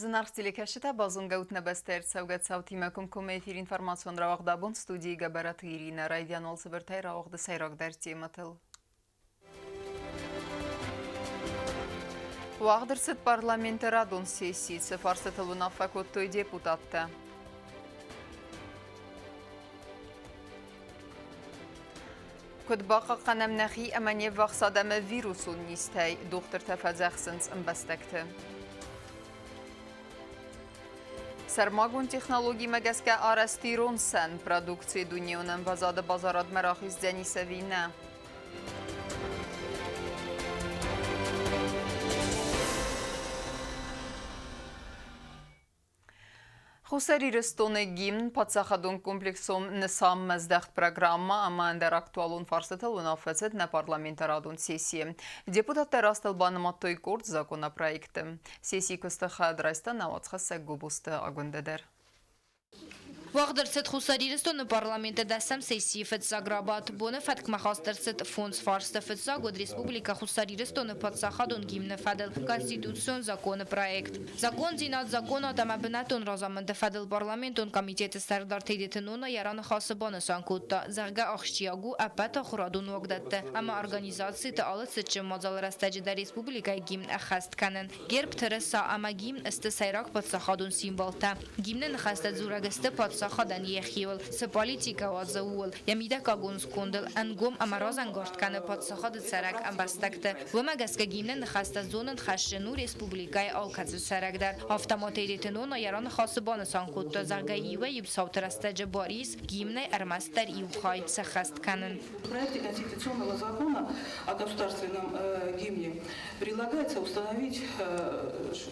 Зынаргъ телекӕсджытӕ, базонгӕ ут нӕ бӕстӕйы ӕрцӕугӕ цаутимӕ комкоммӕ эфир информацион рауагъд абон студийы Гӕбӕраты Иринӕ. Райдиан уал цыбыртӕй рауагъды сӕйрагдӕр темӕтыл. Уагъд ӕрцыд парламенты радон сесси, цы фарстытыл уынаффӕ кодтой депутаттӕ. Куыд бахъахъхъӕнӕм нӕхи ӕмӕ не ввахс адӕмы вирусон низтӕй, дохтыртӕ фӕдзӕхсынц ӕмбӕстӕгты. Сӕрмагонд технологимӕ гӕсгӕ арӕзт ирон сӕн продукци дунеон ӕмвӕзады базарадмӕ рахиздзӕнис ӕви нӕ? Хуссар Ирыстоны гимн паддзахадон комплексон нысанмӕ здӕхт программӕ ӕмӕ ӕндӕр актуалон фарстытыл уынаффӕ цыд нӕ парламенты радон сессийы. Депутаттӕ растыл банымадтой къорд законопроекты. Сессийы куысты хӕд райста нӕ уацхӕссӕг Гобозты Агуындӕ дӕр. Уагъд ӕрцыд Хуссар Ирыстоны парламенты дӕсӕм сессийы фыццаг рабадт. Боны фӕткмӕ хаст ӕрцыд фондз фарсты. Фыццаг уыд Республикӕ Хуссар Ирыстоны паддзахадон гимны фӕдыл Конституцион законы проект. Закондзинад, законад ӕмӕ бынӕттон разамынды фӕдыл парламентон комитеты сӕрдар Тедеты Нона йӕ раныхасы банысан кодта, зӕгъгӕ, ахсджиаг у ӕппӕт ахуырадон уагдӕтты ӕмӕ организациты алы цытджын мадзалы рӕстӕджы дӕр республикӕйы гимн ӕххӕст кӕнын. Герб, тырыса ӕмӕ гимн сты сӕйраг паддзахадон символтӕ. Гимны ныхӕстӕ дзурӕг сты паддзахадӕн йӕхиуыл, цы политикӕ уадзы, ууыл, йӕ мидӕггагон скондыл ӕнгом ӕмӕ разӕнгард кӕны паддзахады цӕрӕг ӕмбӕстӕгты. Уымӕ гӕсгӕ гимны ныхӕстӕ зонын хӕсджын у республикӕйы алкӕцы цӕрӕг дӕр. Афтӕ ма Тедеты Нона йӕ раныхасы банысан кодта, зӕгъгӕ, иуӕй-иу цауты рӕстӕджы бар ис гимнӕй ӕрмӕстдӕр иу хай сӕххӕст кӕнын. В проекте Конституционного закона о государственном гимне Предлагается установить,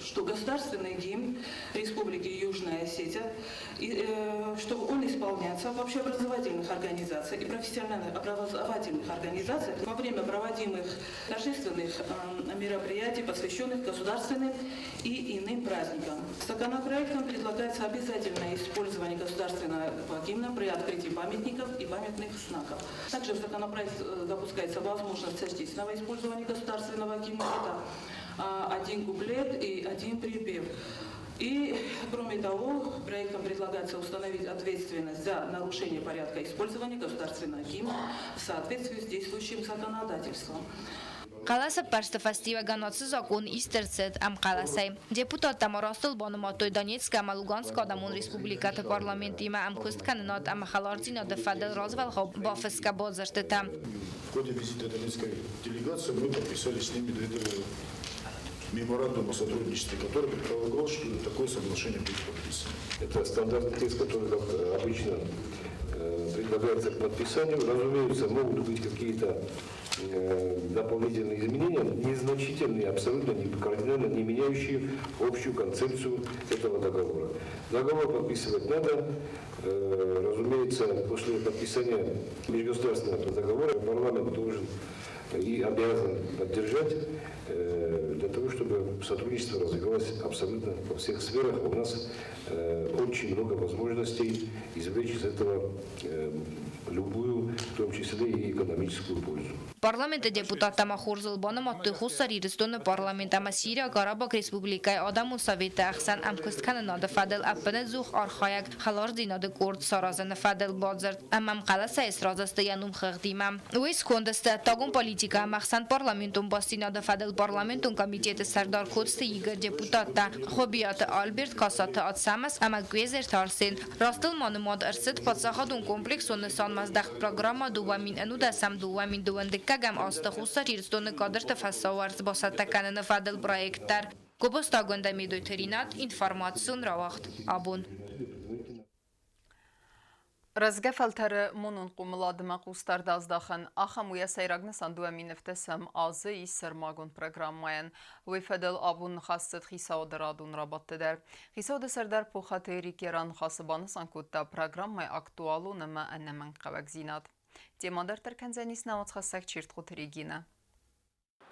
что государственный гимн Республики Южная Осетия, чтобы он исполнялся в общеобразовательных организациях и профессиональных образовательных организациях во время проводимых торжественных мероприятий, посвященных государственным и иным праздникам. Законопроектом предлагается обязательное использование государственного гимна при открытии памятников и памятных знаков. Также в законопроект допускается возможность частичного использования государственного гимна. Это один куплет и один припев. И, кроме того, проектом предлагается установить ответственность за нарушение порядка использования государственного гимна в соответствии с действующим законодательством. Хъӕлӕсӕппӕрсты фӕстиуӕгӕн ацы закъон ист ӕрцыд ӕмхъӕлӕсӕй. Депутаттӕ ма растыл банымадтой Донецкы ӕмӕ Луганскы адӕмон республикӕты парламенттимӕ ӕмкуысткӕнынад ӕмӕ хӕлардзинады фӕдыл развӕлгъау бафысгӕ бадзырдтытӕ. В ходе визита донецкой делегации мы подписали с ними до этого меморандум о сотрудничестве, который предполагал, что такое соглашение будет подписано. Это стандартный текст, который, как обычно, предлагается к подписанию. Разумеется, могут быть какие-то дополнительные изменения, незначительные, абсолютно не, кардинально не меняющие общую концепцию этого договора. Договор подписывать надо. Разумеется, после подписания межгосударственного договора парламент должен и обязан поддержать для того, чтобы сотрудничество развивалось абсолютно во всех сферах. У нас очень много возможностей извлечь из этого любую, в том числе и экономическую пользу. Парламенты депутаттӕ ма хорзыл банымадтой Хуссар Ирыстоны парламент ӕмӕ Сириаг Арабаг Республикӕйы Адӕмон Советы ӕхсӕн ӕмкуысткӕнынады фӕдыл ӕппынӕдзух архайӕг хӕлардзинады къорд саразыны фӕдыл бадзырд ӕмӕ ӕмхъӕлӕсӕй сразы сты йӕ номхыгъдимӕ. Уый сконды сты ӕддагон политикӕ ӕмӕ ӕхсӕнпарламентон бастдзинады фӕдыл парламентон комитеты сӕрдар Коцты Игорь, депутаттӕ Хуыбиаты Альберт, Касаты Ацӕмӕз ӕмӕ Гуезерты Арсен. Растыл ма нымад ӕрцыд паддзахадон комплексон нысанмӕздӕхт программӕ 2019 2022 азты Хуссар Ирыстоны кадрты фӕсауӕрц бацӕттӕ кӕныны фӕдыл проект дӕр. Гобозтагонд Медойты Ринат, информацион рауагъд абон. Рӕзгӕ фӕлтӕры монон хъомыладмӕ хъусдард аздахӕн ахӕм у йӕ сӕйраг нысан 2007 азы ис сӕрмагонд программӕйӕн. Уый фӕдыл абон ныхас цыд хицауады радон рабадты дӕр. Хицауады сӕрдар Пухаты Эрик йӕ раныхасы банысан кодта программӕйы актуалон ӕмӕ ӕнӕмӕнгхъӕуӕгдзинад. Темӕ дарддӕр кӕндзӕнис нӕ уацхӕссӕг Чертхъуты Регинӕ.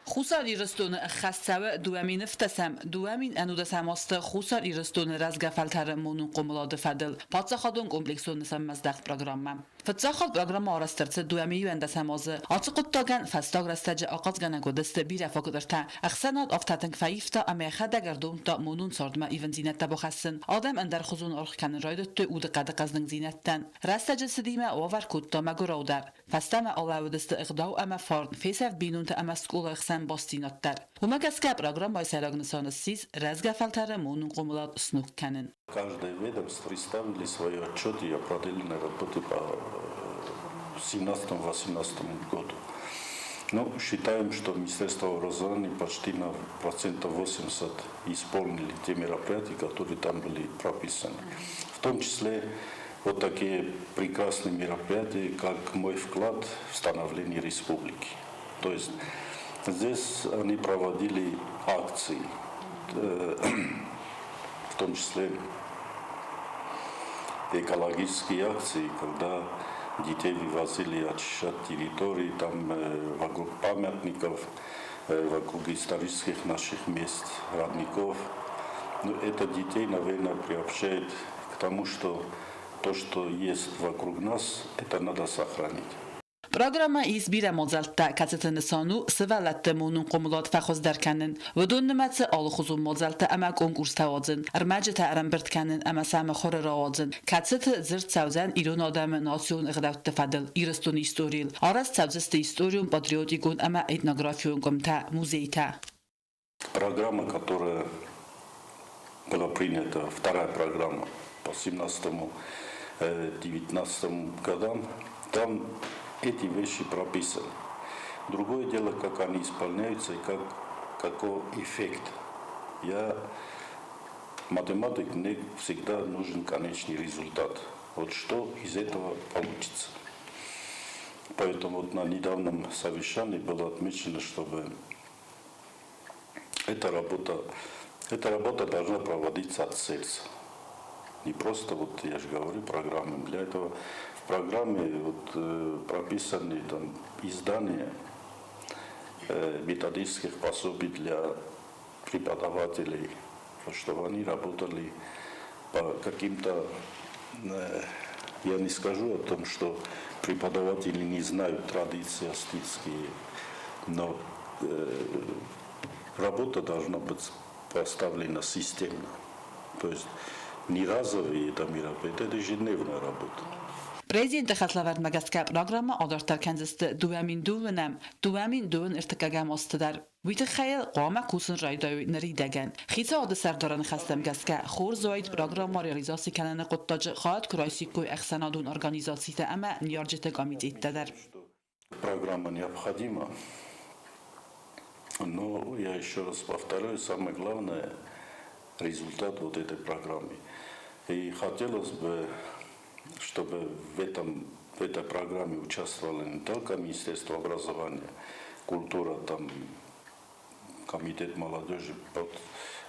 Хуссар Ирыстоны ӕххӕст цӕуы 2007 2011 азты Хуссар Ирыстоны рӕзгӕ фӕлтӕры монон хъомылады фӕдыл паддзахадон комплексон нысанмӕздӕхт программӕ. Фыццаг хатт программӕ арӕзт ӕрцыд 2011 азы. Ацы хъуыддагӕн фӕстаг рӕстӕджы ахъазгӕнӕг уыдысты бирӕ фактортӕ. Ӕхсӕнад афтӕ тынг фӕивта ӕмӕ йӕхӕдӕг ӕрдомдта монон цардмӕ ивындзинӕдтӕ бахӕссын. Адӕм ӕндӕрхуызон аргъ кӕнын райдыдтой удыхъӕды хъӕздыгдзинӕдтӕн. Рӕстӕджы цыдимӕ уавӕр кодта мӕгуыраудӕр. Фӕстӕмӕ алӕууыдысты ӕгъдау ӕмӕ фарн, фесӕфт бинонты ӕмӕ скъолайы хсӕн бастдзинад дӕр. Уымӕ гӕсгӕ программӕйы сӕйраг нысан ссис рӕзгӕ фӕлтӕры монон хъомылад сног кӕнын. Каждое ведомство представили свои отчеты о проделанной работе по 2017-2018 году. Ну, считаем, что Министерство образования почти на процентов 80 исполнили те мероприятия, которые там были прописаны. В том числе вот такие прекрасные мероприятия, как мой вклад в становление республики. То есть здесь они проводили акции, в том числе экологические акции, когда детей вывозили очищать территории там вокруг памятников, вокруг исторических наших мест, родников. Ну, это детей, наверное, приобщает к тому, что то, что есть вокруг нас, это надо сохранить. Программӕйы ис бирӕ мадзӕлттӕ, кӕцыты нысан у сывӕллӕтты монон хъомылад фӕхуыздӕр кӕнын. Уыдон нымӕцы алыхуызон мадзӕлттӕ ӕмӕ конкурстӕ уадзын, ӕрмӕджытӕ ӕрӕмбырд кӕнын ӕмӕ сӕ мыхуыры рауадзын, кӕцыты дзырд цӕудзӕн ирон адӕмы национ ӕгъдӕутты фӕдыл, Ирыстоны историйыл. Арӕзт цӕудзысты историон, патриотикон ӕмӕ этнографион къуымтӕ, музейтӕ. Программа, которая была принята, вторая программа по 17-19 годам, там эти вещи прописаны. Другое дело, как они исполняются и какой эффект. Я математик, мне всегда нужен конечный результат. Вот что из этого получится. Поэтому вот на недавнем совещании было отмечено, чтобы эта работа должна проводиться от сердца. Не просто, вот я же говорю, программы. Для этого в программе вот прописаны там издания методических пособий для преподавателей, чтобы они работали по каким-то, я не скажу о том, что преподаватели не знают традиции осетинские, но работа должна быть поставлена системно. То есть не разовые это мероприятия, это ежедневная работа. Президенты хӕслӕвӕрдмӕ гӕсгӕ программӕ адарддӕр кӕндзысты 2023 азты дӕр. Уый тыххӕй йыл хъуамӕ кусын райдайой ныридӕгӕн. Хицауады сӕрдары ныхӕстӕм гӕсгӕ хорз уаид программӕ реализаци кӕныны хъуыддаджы хайад куы райсиккой ӕхсӕнадон организацитӕ ӕмӕ ныййарджыты комитеттӕ дӕр. Программа необходима, но я еще раз повторяю, самое главное – результат вот этой программы. И хотелось бы, чтобы в этой программе участвовало не только Министерство образования, культура, там, Комитет молодежи. Вот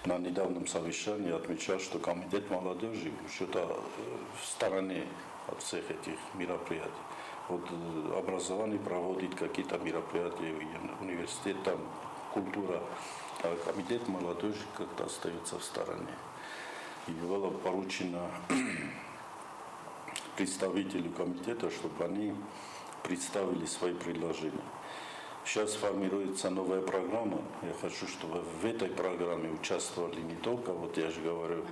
на недавнем совещании отмечал, что Комитет молодежи что-то в стороне от всех этих мероприятий. Вот образование проводит какие-то мероприятия, университет, там, культура, а комитет молодежи как-то остается в стороне. И было поручено представителю комитета, чтобы они представили свои предложения. Сейчас формируется новая программа. Я хочу, чтобы в этой программе участвовали не только, вот я же говорю,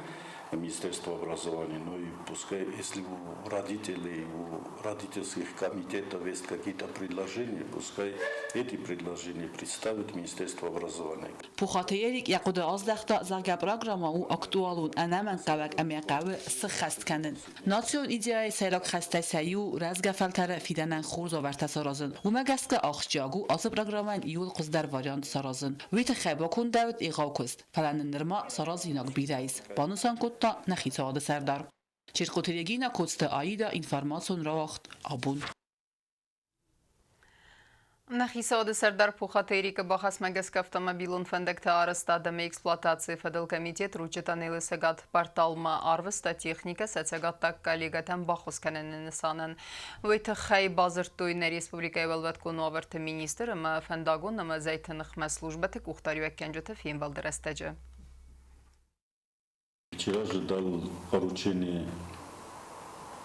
Министерство образования, но и пускай, если у родителей, у родительских комитетов есть какие-то предложения, пускай эти предложения представит Министерство образования. Пухаты Эрик йӕ хъуыды аздӕхта, зӕгъгӕ, программӕ у актуалон, ӕнӕмӕнгхъӕуӕг ӕмӕ хъӕуы сыххӕст кӕнын. Национ идеяйы сӕйраг хӕстӕй сӕ иу рӕзгӕ фӕлтӕры фидӕнӕн хорз уавӕртӕ саразын. Уымӕ гӕсгӕ ахсджиаг у ацы программӕйӕн иууыл хуыздӕр вариант саразын. Уый тыххӕй бакондӕуыд егъау куыст, фӕлӕ нын нырма саразинаг бирӕ ис, банысан кодта нӕ хицауады сӕрдар. Чертхъоты Регина, Коцты Аида, информацион рауагъд «Абон». Нӕ хицауады сӕрдар Пухаты Эрикы бахӕсмӕ гӕсгӕ автомобилон фӕндӕгты арӕзтад ӕмӕ эксплуатацийы фӕдыл комитет Ручъы тоннелы цӕгат порталмӕ арвыста техникӕ сӕ цӕгаттаг коллегӕтӕн баххуыс кӕныны нысанӕн. Уый тыххӕй бадзырдтой нӕ республикӕйы уӕлвӕткон уавӕрты министр ӕмӕ фӕндагон ӕмӕ зӕйты ныхмӕ службӕты къухдариуӕггӕнджыты фембӕлды рӕстӕджы. Вчера же дал поручение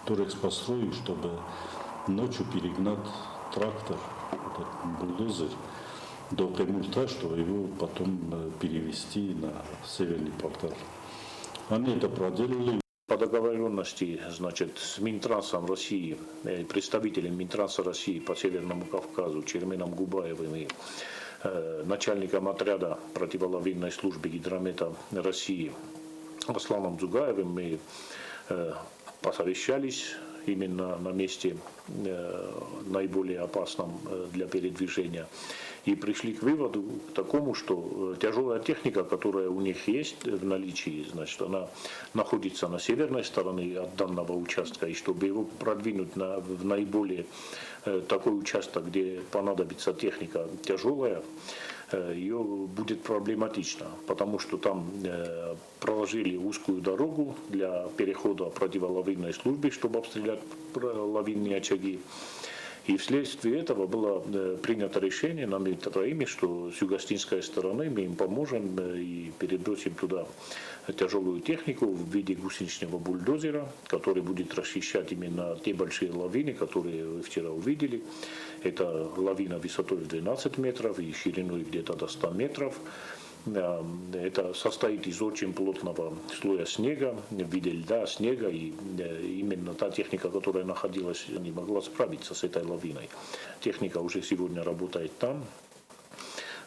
Турэкспострою, чтобы ночью перегнать трактор, этот бульдозер, до Хемульта, чтобы его потом перевести на северный портал. Они это проделали. По договоренности, значит, с Минтрансом России, представителем Минтранса России по Северному Кавказу Черменом Губаевым и начальником отряда противолавинной службы гидромета России Асланом Дзугаевым мы посовещались именно на месте наиболее опасном для передвижения и пришли к выводу к такому, что тяжелая техника, которая у них есть в наличии, значит, она находится на северной стороне от данного участка, и чтобы его продвинуть в наиболее такой участок, где понадобится техника тяжелая, ее будет проблематично, потому что там проложили узкую дорогу для перехода противолавинной службы, чтобы обстрелять лавинные очаги. И вследствие этого было принято решение нами троими, что с юго-осетинской стороны мы им поможем и перебросим туда тяжелую технику в виде гусеничного бульдозера, который будет расчищать именно те большие лавины, которые вы вчера увидели. Это лавина высотой в 12 метров и шириной где-то до 100 метров. Это состоит из очень плотного слоя снега, в виде льда, снега, и именно та техника, которая находилась, не могла справиться с этой лавиной. Техника уже сегодня работает там.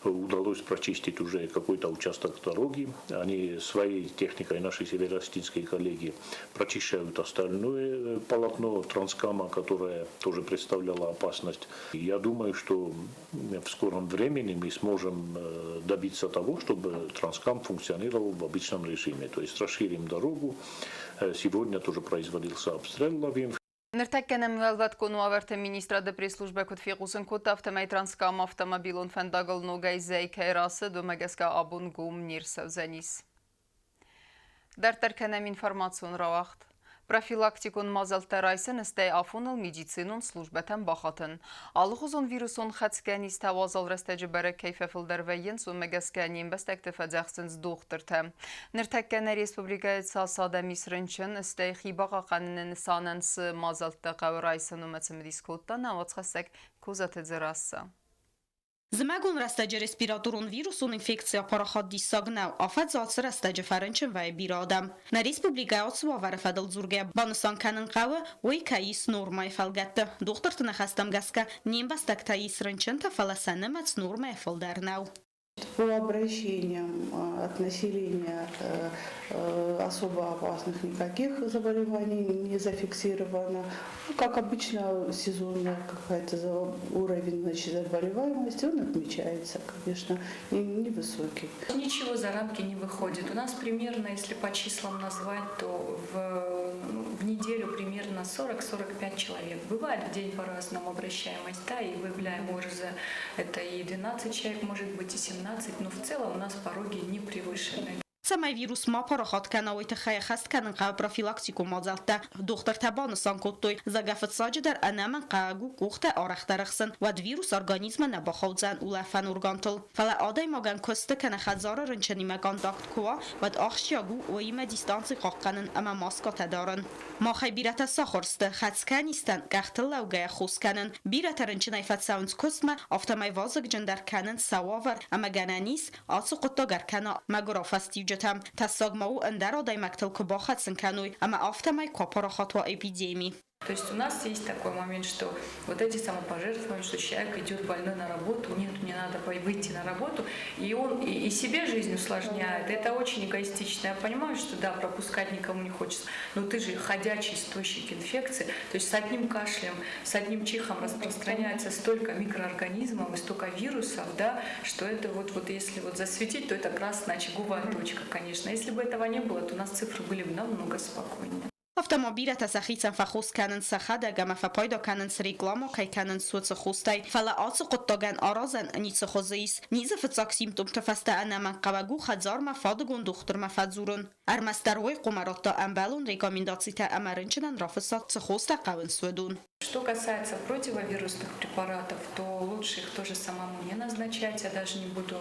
Удалось прочистить уже какой-то участок дороги. Они своей техникой, наши североосетинские коллеги, прочищают остальное полотно Транскама, которое тоже представляло опасность. Я думаю, что в скором времени мы сможем добиться того, чтобы Транскам функционировал в обычном режиме. То есть расширим дорогу. Сегодня тоже производился обстрел лавин. Ныртӕккӕ нӕм уӕлвӕткон уавӕрты министрады пресс-службӕ куыд фехъусын кодта, афтӕмӕй Транскам автомобилон фӕндагыл ногӕй зӕй кӕй рацыд, уымӕ гӕсгӕ абон гом не рцӕудзӕнис. Дарддӕр кӕнӕм информацион рауагъд. Профилактикон мадзӕлттӕ райсыны стӕй афоныл медицинон службӕтӕм бахатын. Алыхуызон вирусон хӕцгӕ низтӕ уазал рӕстӕджы бӕрӕг кӕй фӕфылдӕр вӕййынц, уымӕ гӕсгӕ не мбӕстӕгты фӕдзӕхсынц дохтыртӕ. Ныртӕккӕ нӕ республикӕйы цас адӕм ис рынчын, стӕй хи бахъахъхъӕныны нысанӕн цы мадзӕлттӕ хъӕуы райсын, уымӕ цымыдис кодта нӕ уацхӕссӕг Козаты Дзерассӕ. Зымӕгон рӕстӕджы респираторон вирусон инфекци апарахат диссаг нӕу. Афӕдз ацы рӕстӕджы фӕрынчын вӕййы бирӕ адӕм. Нӕ республикӕйы ацы уавӕры фӕдыл дзургӕ банысан кӕнын хъӕуы, уый кӕй ис нормӕйы фӕлгӕтты. Дохтырты ныхӕстӕм гӕсгӕ, не мбӕстӕгтӕ ис рынчынтӕ, фӕлӕ сӕ нымӕц нормӕйӕ фылдӕр нӕу. По обращениям от населения особо опасных никаких заболеваний не зафиксировано. Ну, как обычно, сезонная какая-то уровень, значит, заболеваемости, он отмечается, конечно, невысокий. Ничего за рамки не выходит. У нас примерно, если по числам назвать, то ну, в неделю примерно 40-45 человек. Бывает в день по-разному обращаемость, да, и выявляем ОРЗ. Это и 12 человек, может быть, и 17, но в целом у нас пороги не превышены. Цӕмӕй вирус ма парахат кӕна, уый тыххӕй ӕххӕст кӕнын хъӕуы профилактикон мадзӕлттӕ. Дохтыртӕ банысан кодтой, зӕгъгӕ, фыццаджыдӕр ӕнӕмӕнгхъӕуӕг у къухтӕ арӕхдӕр ӕхсын, уӕд вирус организмы нӕ бахаудзӕн улӕфӕн органтыл. Фӕлӕ адӕймагӕн куысты кӕнӕ хӕдзары рынчынимӕ контакт куы уа, уӕд ахсджиаг у уыимӕ дистанци хъахъхъӕнын ӕмӕ маскӕтӕ дарын. Махӕй бирӕтӕ сахуыр сты хӕцгӕ низтӕн къӕхтыл лӕугӕйӕ хос кӕнын. Бирӕтӕ рынчынӕй фӕцӕуынц куыстмӕ, афтӕмӕй вазыгджындӕр кӕнынц сӕ уавӕр ӕмӕ гӕнӕн ис, ацы хъуыддаг ӕркӕна мӕгуырау фӕстиуджытӕм. Тӕссаг ма у ӕндӕр адӕймӕгтыл куы бахӕцын кӕной ӕмӕ афтӕмӕй куы апарахат уа эпидеми. То есть у нас есть такой момент, что вот эти самопожертвования, что человек идет больной на работу, нет, мне надо выйти на работу, и он и себе жизнь усложняет. Это очень эгоистично. Я понимаю, что да, пропускать никому не хочется, но ты же ходячий источник инфекции, то есть с одним кашлем, с одним чихом распространяется столько микроорганизмов и столько вирусов, да, что это вот если вот засветить, то это красная очаговая точка, конечно. Если бы этого не было, то у нас цифры были бы намного спокойнее. Афтӕ ма бирӕтӕ сӕхицӕн фӕхос кӕнынц сӕхӕдӕг ӕмӕ фӕпайда кӕнынц реклама кӕй кӕнынц, уыцы хостӕй. Фӕлӕ ацы хъуыддагӕн аразӕн ницы хуызы ис. Низы фыццаг симптомты фӕстӕ ӕнӕмӕнгхъӕуӕг у хӕдзармӕ фадыгон дохтырмӕ фӕдзурын. Ӕрмӕстдӕр уый хъуамӕ радта ӕмбӕлон рекомендацитӕ ӕмӕ рынчынӕн рафысса, цы хостӕ хъӕуынц, уыдон. Что касается противовирусных препаратов, то лучше их тоже самому не назначать. Я даже не буду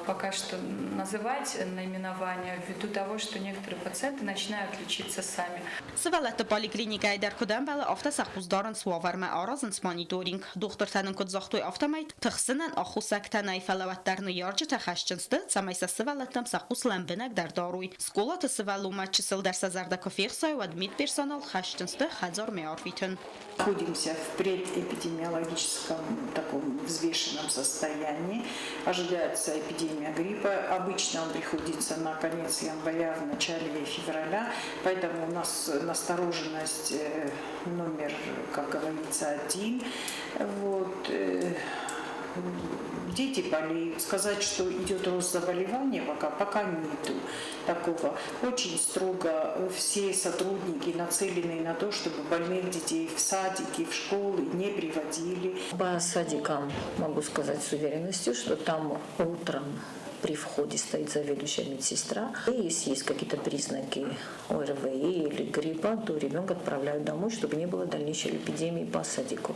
пока что называть наименования, ввиду того, что некоторые пациенты начинают лечиться сами. Сывӕллӕтты поликлиникӕйы дӕр куыд ӕмбӕлы, афтӕ сӕ хъус дарынц уавӕрмӕ, аразынц мониторинг. Дохтыртӕ нын куыд загътой, афтӕмӕй тыхсынӕн аххосӕгтӕ нӕй, фӕлӕ уӕддӕр ныййарджытӕ хӕсджын сты, цӕмӕй сӕ сывӕллӕттӕм сӕ хъус лӕмбынӕгдӕр дарой. Скъолаты сывӕллонмӕ чысылдӕр сӕ зӕрдӕ куы фехсайы, уӕд медперсонал хӕсджын сты хӕдзармӕ арвитын. Находимся в предэпидемиологическом таком взвешенном состоянии. Ожидается эпидемия гриппа. Обычно он приходится на конец января, в начале февраля. Поэтому у нас настороженность номер, как говорится, один. Вот. Дети болеют. Сказать, что идет рост заболевания, пока нету такого. Очень строго все сотрудники нацелены на то, чтобы больных детей в садики, в школы не приводили. По садикам могу сказать с уверенностью, что там утром при входе стоит заведующая медсестра. И если есть какие-то признаки ОРВИ или гриппа, то ребенка отправляют домой, чтобы не было дальнейшей эпидемии по садику.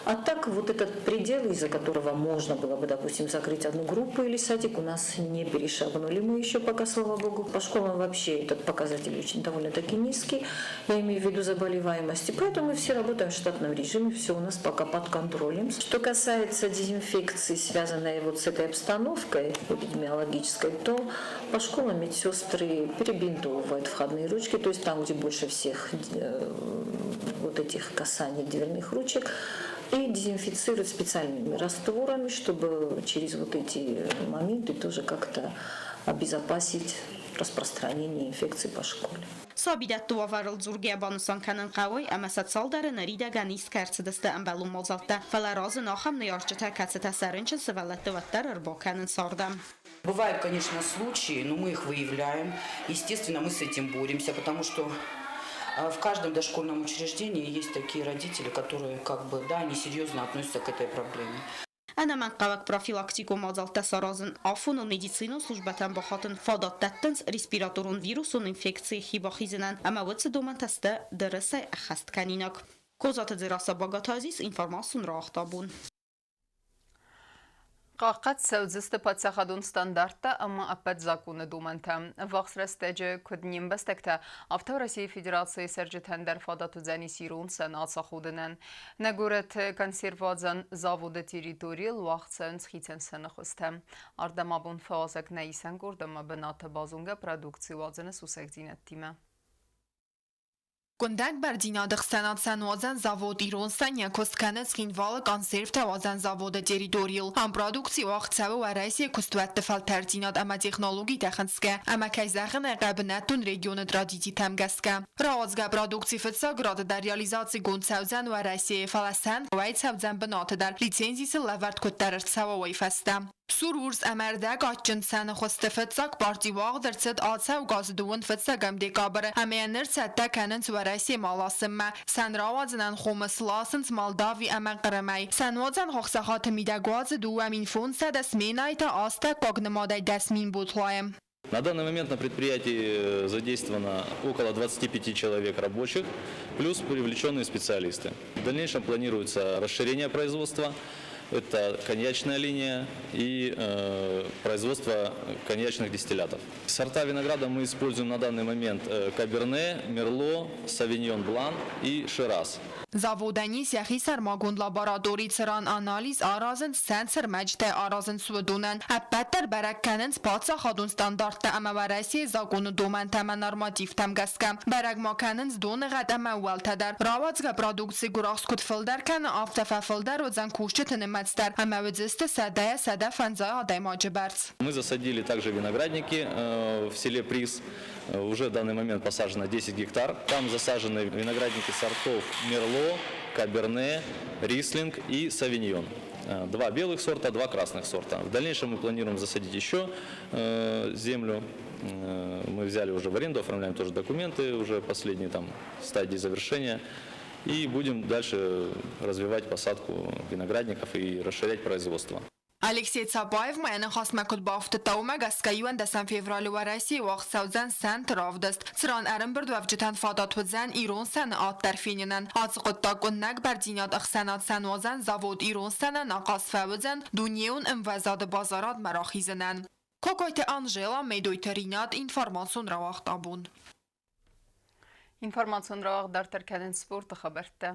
А так вот этот предел, из-за которого можно было бы, допустим, закрыть одну группу или садик, у нас не перешагнули мы еще пока, слава богу. По школам вообще этот показатель очень довольно-таки низкий, я имею в виду заболеваемости. Поэтому мы все работаем в штатном режиме, все у нас пока под контролем. Что касается дезинфекции, связанной вот с этой обстановкой эпидемиологической, то по школам медсестры перебинтовывают входные ручки, то есть там, где больше всех вот этих касаний дверных ручек, и дезинфицируют специальными растворами, чтобы через вот эти моменты тоже как-то обезопасить распространение инфекции по школе. Сабидӕтты уавӕрыл дзургӕйӕ банысан кӕнын хъӕуы, ӕмӕ сӕ цалдӕры ныридӕгӕн ист кӕй ӕрцыдысты ӕмбӕлон мадзӕлттӕ, фӕлӕ разыны ахӕм ныййарджытӕ, кӕцытӕ сӕ рынчын сывӕллӕтты уӕддӕр ӕрбакӕнынц ардӕм. Бывают, конечно, случаи, но мы их выявляем. Естественно, мы с этим боремся, потому что в каждом дошкольном учреждении есть такие родители, которые, как бы, да, несерьезно относятся к этой проблеме. Ӕнӕмӕнгхъӕуӕг профилактикон мадзӕлттӕ саразын афоныл медицинон службӕтӕм бахатын фадат дӕттынц респираторон вирусон инфекцийы хи бахизынӕн ӕмӕ уыцы домӕнтӕ сты дырысӕй ӕххӕсткӕнинаг. Козаты Дзерассӕ, Багаты Азиз, информацион рауагъта абон. Хъахъхъӕд цӕудзысты паддзахадон стандарттӕ ӕмӕ ӕппӕт законы домӕнтӕ. Ӕввахс рӕстӕджы куыд не мбӕстӕгтӕ, афтӕ Уӕрӕсейы Федерацийы цӕрджытӕн дӕр фадат уыдзӕнис ирон сӕн ацаходынӕн. Нӕ горӕты консервуадзӕн заводы территорийыл уагъд цӕуынц хицӕн сӕны хуызтӕ. Ардӕм абон фӕуазӕг нӕ исӕн къорд ӕмӕ бынаты базонгӕ продукци уадзыны сусӕгдзинӕдтимӕ. Къуындӕг бӕрндзинады ӕхсӕнад сӕнуадзӕн завод «Ирон сӕн» йӕ куыст кӕны Цхинвалы консервтӕ уадзӕн заводы территорийыл. Ам продукци уагъд цӕуы Уӕрӕсейы куыстуӕтты фӕлтӕрддзинад ӕмӕ технологитӕ хынцгӕ ӕмӕ, кӕй зӕгъын ӕй хъӕуы, бынӕттон регионы традицитӕм гӕсгӕ. Рауадзгӕ продукци фыццаг рады дӕр реализацигонд цӕудзӕн Уӕрӕсейы, фӕлӕ сӕн уӕй цӕудзӕн бынаты дӕр, лицензи сыл лӕвӕрд куыддӕр ӕрцӕуа, уый фӕстӕ. Сур урс ӕмӕ ӕрдӕг адджын сӕны хуызты фыццаг парти уагъд ӕрцыд ацӕугӕ азы дыууын фыццӕгӕм декабры ӕмӕ йӕ ныр цӕттӕ кӕнынц Уӕрӕсемӕ аласынмӕ. Сӕн рауадзынӕн хомыс ласынц Молдави ӕмӕ Хъырымӕй. Сӕнуадзӕн хохсахаты мидӕг уадзы 2500 сменӕйы та астӕуккаг нымадӕй 10 000 бутлайы. На данный момент на предприятии задействовано около 25 человек рабочих, плюс привлеченные специалисты. В дальнейшем планируется расширение производства. Это коньячная линия и производство коньячных дистиллятов. Сорта винограда мы используем на данный момент Каберне, Мерло, Савиньон Блан и Шираз. Заводӕн ис йӕхи сӕрмагонд лаборатори, цыран анализ аразынц, сӕн цы рмӕджытӕй аразынц, уыдонӕн. Ӕппӕт дӕр бӕрӕг кӕнынц паддзахадон стандарттӕ ӕмӕ Уӕрӕсейы законы домӕнтӕ ӕмӕ нормативтӕм гӕсгӕ. Бӕрӕг ма кӕнынц доны гъӕд ӕмӕ ӕууӕлтӕ дӕр. Рауадзгӕ продукци гуырахст куыд фылдӕр кӕны, афтӕ фӕфылдӕр уыдзӕн кусджыты нымӕц дӕр ӕмӕ уыдзысты 100-ӕй 150 адӕймаджы бӕрц. Мы засадили также виноградники в селе Приз. Уже в данный момент посажено 10 гектар. Там засажены виноградники сортов Мерло, Каберне, Рислинг и Савиньон. Два белых сорта, два красных сорта. В дальнейшем мы планируем засадить еще землю. Мы взяли уже в аренду, оформляем тоже документы, уже последние там стадии завершения. И будем дальше развивать посадку виноградников и расширять производство. Алексей Цапаев ма йӕ ныхасмӕ куыд бафтыдта, уымӕ гӕсгӕ 11 февралы Уӕрӕсейы уагъд цӕудзӕн сӕнты равдыст, цыран ӕрӕмбырдуӕвджытӕн фадат уыдзӕн ирон сӕны ад дӕр фенынӕн. Ацы хъуыддаг къуындӕг бӕрдзинад ӕхсӕнад сӕнуадзӕн завод Ирон сӕнӕн ахъаз фӕуыдзӕн дунейон ӕмвӕзады базарадмӕ рахизынӕн. Кокойты Анжела, Медойты Ринат, информацион рауагъд абон. Информацион рауагъд дарддӕр кӕнынц спорты хабӕрттӕ.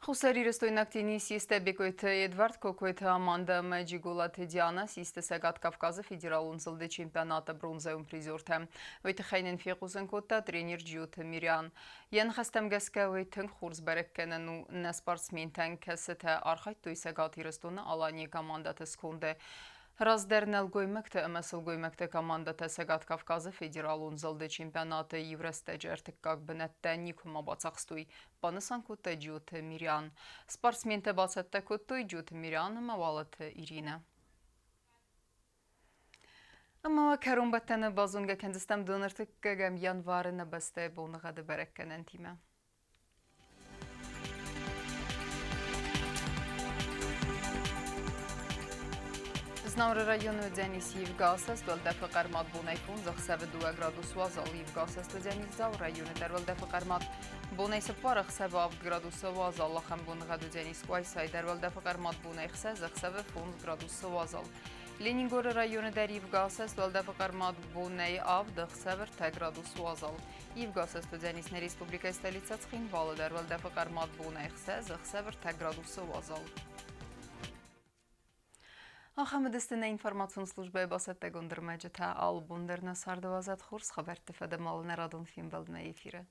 Хуссарирыстойнаг теннисисттӕ Бекъойты Эдвард, Кокойты Аманда ӕмӕ Джиголаты Диана систы Цӕгат Кавказы федералон зылды чемпионаты бронзӕйон призертӕ. Уый тыххӕй нын фехъусын кодта тренер Джиоты Мириан. Йӕ ныхӕстӕм гӕсгӕ уый тынг хорз бӕрӕггӕнӕн у нӕ спортсментӕн, кӕцытӕ архайдтой Цӕгат Ирыстоны Аланийы командӕты сконды. Раздӕр нӕлгоймӕгты ӕмӕ сылгоймӕгты командӕтӕ Цӕгат Кавказы федералон зылды чемпионаты иу рӕстӕджы ӕртыккаг бынӕттӕ никуыма бацахстой, банысан кодта Джиоты Мириан. Спортсментӕ бацӕттӕ кодтой Джиоты Мириан ӕмӕ Уалыты Иринӕ. Ӕмӕ кӕронбӕттӕны базонгӕ кӕндзыстӕм донӕртыккӕгӕм январы нӕ бӕстӕйы боныгъӕды бӕрӕггӕнӕнтимӕ. Знауыры районы уыдзӕнис ивгӕ уӕлдӕфы хъӕрмад бонӕй 5, ӕхсӕвы 2 градус уазал. Ивгӕ уыдзӕнис Дзауы районы дӕр уӕлдӕфы хъӕрмад бонӕй 4, ӕхсӕвы 7 градусы уазал. Ахӕм боныгъӕд уыдзӕнис Къуайсайы дӕр уӕлдӕфы хъӕрмад бонӕй 6, ӕхсӕвы 5 градусы уазал. Ленингоры районы дӕр ивгӕ уӕлдӕфы хъӕрмад бонӕй 7, ӕхсӕвы 3 градус уазал. Ивгӕ уыдзӕнис нӕ республикӕйы столицӕ Цхинвалы дӕр уӕлдӕфы хъӕрмад бонӕй 6, ӕхсӕвы 3 градусы уазал. Ахӕм уыдысты нӕ информацион службӕйы бацӕттӕгонд ӕрмӕджытӕ. Алы бон дӕр нӕ царды уадзӕд хорз хабӕртты фӕдыл нӕ радон фембӕлдмӕ эфиры.